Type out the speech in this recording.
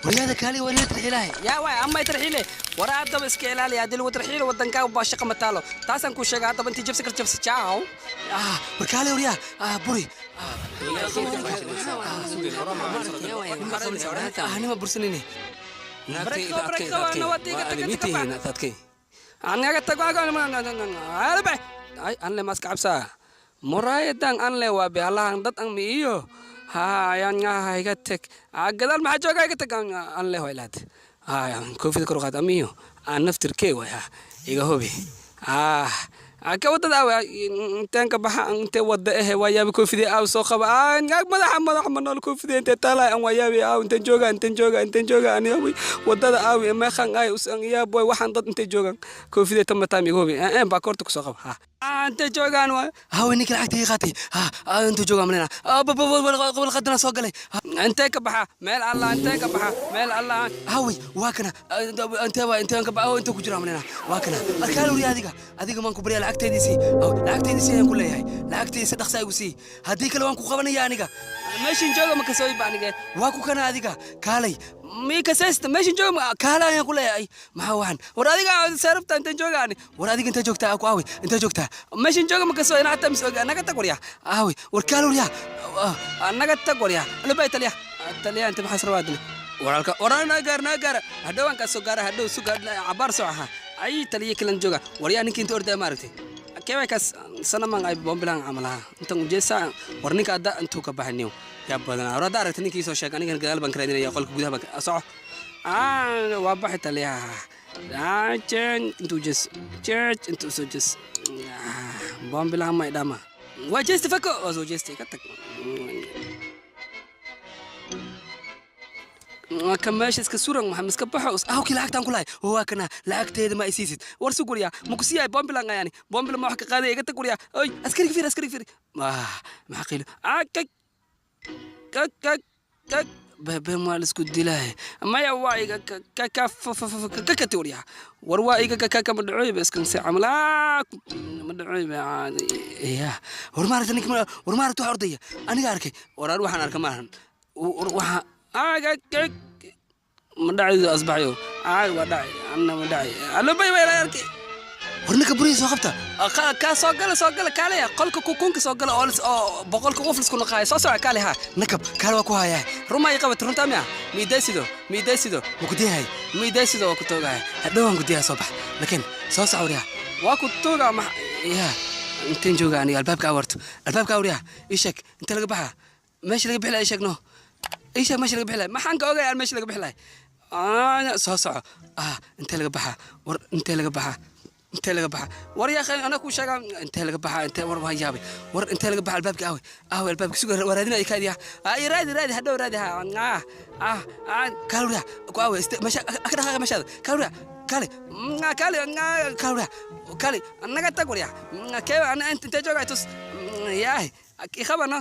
Waryaada kaali waa la tarxiilahay. Yaa waay ama tarxiile war haddaba iska ilaali haddii lagu tarxiilo wadankaaga baa shaqa ma taalo taasaan kuu sheega haddaba intii jabsi kar jabsi jaaw. Ah, war kaali waryaa ah buri ah nima bursanine. Anaga tag ay anle maska cabsaa muraayadan anle waa be allahan dad an miiyo hayan iga teg gadaal maxaa jooga iga teg anle waa ilaad koofida kor u qaad amiyo aan naftirkee waay iga hubi ka wadada aawe inteen ka baxa intee wada ehe waa yaabi koofidee aaw soo qaba madaxa madaxa ma nool koofidee intee taalaay an waa yaabi aaw inteen jooga inteen jooga inteen jooga ani aawi wadada aawi meeqan ay usan yaab way waxaan dad intee joogan koofidee tama taam iga hubi een baa koorta kusoo qaba intee joogaan waay hawe ninka lacagta ii qaatay ha intuu joogaa malena qadana soo galay. Intee ka baxa meel alla intee ka baxa meel alla. Hawey waa kana intee waa inteen ka baxa intee ku jira malena waa kana markaa lawriya adiga adiga maan ku baryaa lacagteediisii lacagteediisii ayaan ku leeyahay lacagteediisi dhaqsa igu sii haddii kale waan ku qabanaya aniga. Meeshin jooga ma kasoo iba aniga. Waa ku kana adiga kaalay mii kasaysta meeshin jooga kaala ayaan ku leeyahay maxaa waxan. War adiga seerabta inteen jooga ani. War adiga intee joogtaa ku aawey intee joogtaa meeshin jooga ma kasoo ina hataa mis oga naga tag waryaa aawey war kaala waryaa naga tag waryaa lubay taliya taliya inta maxaa sarwaa adina waralka waraa naa gaar naa gaara hadhow aan kaa soo gaara hadhow suga cabaar soo aha ay taliya kilan jooga waryaa ninka inta ordaya maaragtay keeway kaas sanaman ay bombilan camalaha intan ujeesa war ninka adda intuu ka baxay yaa badanaa war hadda aragta ninkii soo sheeg anigan gadaal baan ka raadinaya qolka gudaha baan soco waa baxay taliyaha intuu jees jeej intuu soo jees bombilaha ma idhama waa jeesti fako waa soo jeestay ka tag ka meesha iska suran maxaa miska baxo awkii lacagtaan ku lahay waa kana lacagteeda ma isiisid war su guriya ma ku siiyahay bombilan ayaani bombila ma wax ka qaaday iga tag guriya oy askariga fiir askariga fiir maxaa qiilo kag kag kag kag bebe waa la isku dilahay maya waa iga kakati waryaa war waa iga kakaka ma dhacoyba iskanse camal ma dhacoyba ya war maaragta ninka war maaragta wax ordaya aniga arkay war ar waxaan arka maahan waxa ma dhacaydo asbaxyo aag waa dhacay anna ma dhacay alubay waa ila arkay. War ninka buriga soo qabta ka soo gala soo gala kaalaya qolka kukunka soo gala oo oo boqolka qof lisku naqaayo soo soco kaale ha nakab kaale waa ku hayaa ruma ay qabat runta miya miidaysido miidaysido ma ku diyahay miidaysido waa ku toogahay hadhow waan ku diyahay soo bax laakiin soo soco waryaa waa ku toogaa ma ya inteen jooga aniga albaabka awarto albaabka awriyaa ii sheeg inta laga baxaa meesha laga bixi lahaa ii sheeg no ii sheeg meesha laga bixi lahaa maxaan ka ogayaa meesha laga bixi lahaa soo soco intee laga baxaa war intee laga baxaa intee laga baxaa war yaa akhi ana kuu sheegaa intee laga baxaa intee war waan yaabay war intee laga baxaa albaabka aawey aawey albaabka suga waa raadinaya kaadiya ay raadi raadi hadhow raadi ha ah ah kaale waryaa ku aawey meesha ka dhaqaaqa meeshaada kaale waryaa kaale kaale kaale waryaa kaale naga tag waryaa kee ana intee joogaa tus yaah ikhabano